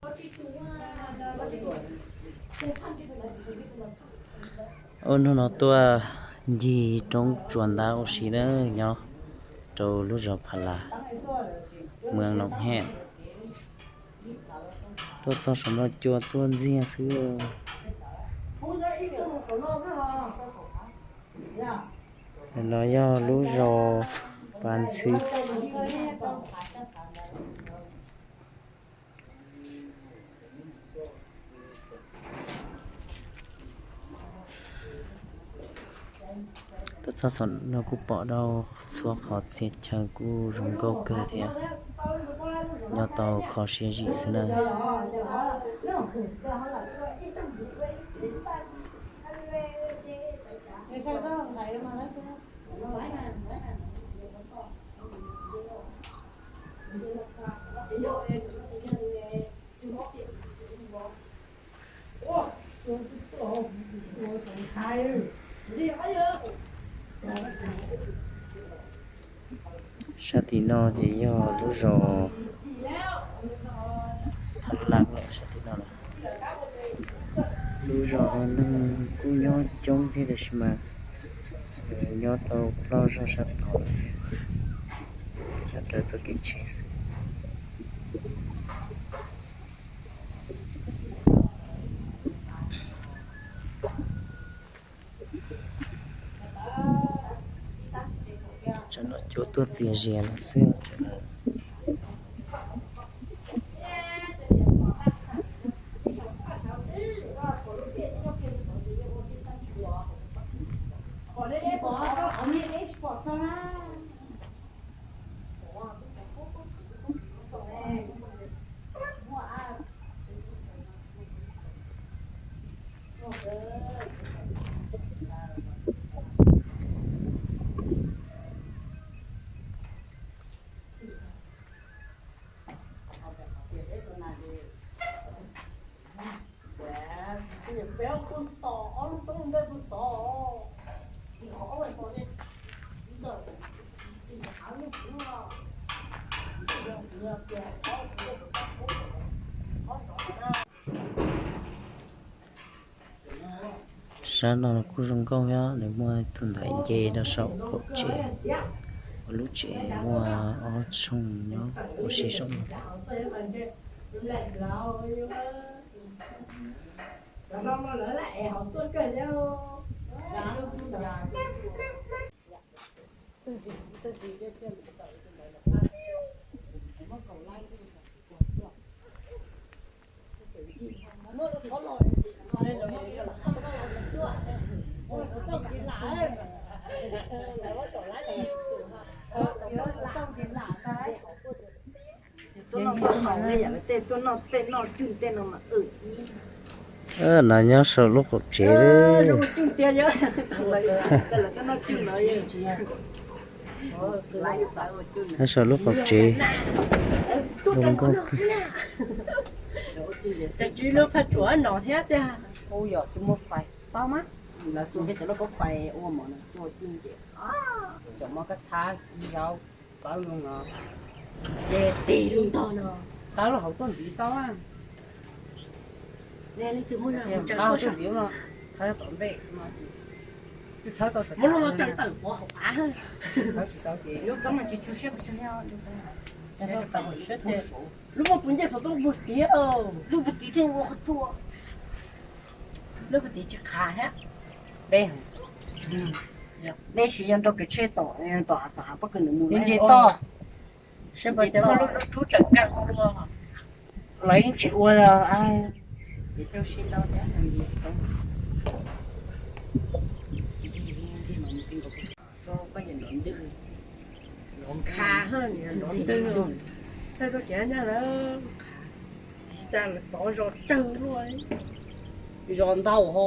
Ua hnub no tuaj ncig roob tsuas ntab ua si na, nyob rau lub zos Pha Las, Moos Noom Hej. Tuaj txog saum no cua tuaj ntxiag xwb. No yog lub zos Pas Ntxhw. Tuaj txog saum no kuj pom tau txhua qhov txhia chaw kuj zoo nkauj kawg thiab, nyob tau kho siab zim xwb na. Sab tim no ces yog lub zos Phab Laj, sab tim no lawm. Lub zos no neeg kuj nyob coob thiab tiam sis mas nyob tau ploj zog sab tod, sab raws txoj kev tsheb xwb. Tsam no cua tuaj txias zias lawm xwb. Sab no kuj zoo nkauj thiab, nws muaj tus ntaiv nce rau saum qaum tsev, ua lub tsev muaj ob tshooj nyob ua si saum no thiab. Tej tuaj noj tej no cwj tej no mas ib. No nyob saum lub qaum tsev. Nyob saum lub qaum tsev zoo nkauj kawg. Tsis lub phaj tsuam no thiab tiag. Hu yog tsis muaj fais tau mas. Lawv xu peb cov lub pob fais ua mov no tuaj cwj ces cov mov kab thab zaub tawb zoo no. Ces tig lub tog no. Tawb los hauv tuaj ntxiv tau. Leej twg muaj zog mus tsaws tuaj saib no. Thawb tom ntej no. Muab lub no tsaws tawm pov hauv av. Lub roob no tsis tshua siab pes tsawg. Lub no puv ncej xov tooj puag tid. Lub puag tid thiaj ua qhov tsua. Lub puag tid tsis qhav thiab. Deb, deb siv yog nrog kev tsheb tom, tom hav pob kws nws mus nce toj. Seb puas tau lub rub tsawm kaj ua. Lawv yeej tsis ua. Khav, ntws, thaij txoj kev nyaj lawm, cas lawv tov zos tsawg luaj, zos ntau ho.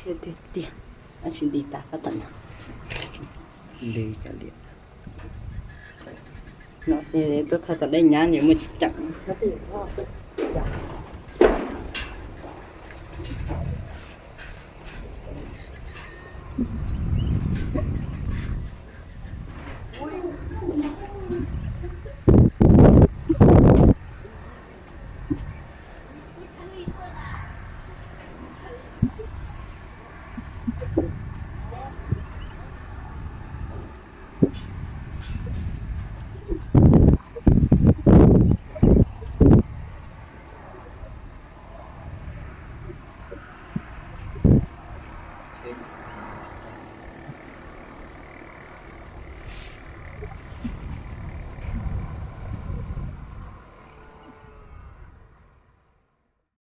Siab tiag tiag, tab sis nti tas fab tam no. Nti cas liam. No ces tuaj thaij tom dej nyab ces muaj ceem.